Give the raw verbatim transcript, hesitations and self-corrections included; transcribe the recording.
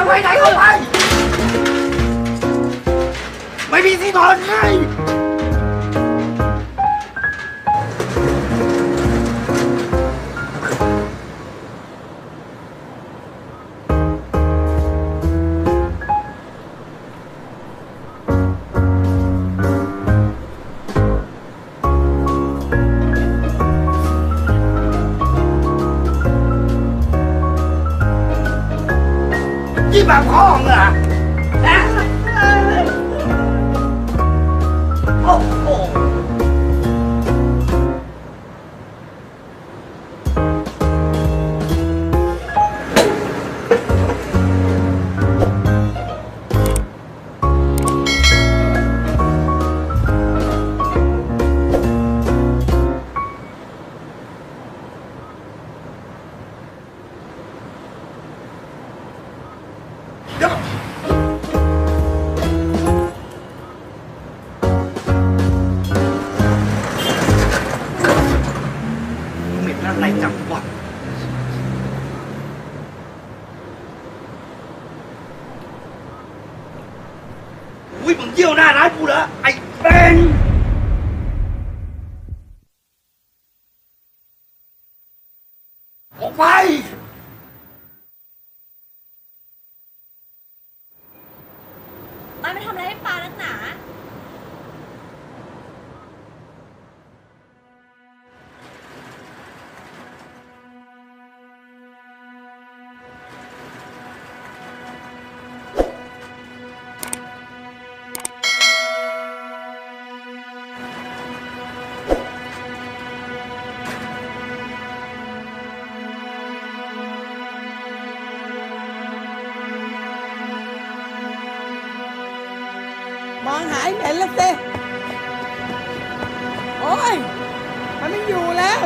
ไปไหนก็ไป ไม่มีที่นอนไง Ki pa pran la? Hein? Oh, oh. Ou met nan lay tanpon. Wi, bon, di yo nan lay pou la. Ay, bang! Ou bay! Ba miทำอะไรให้ปานักหนา มองหาไอ้เหม็นละสิ โอ้ย มันไม่อยู่แล้ว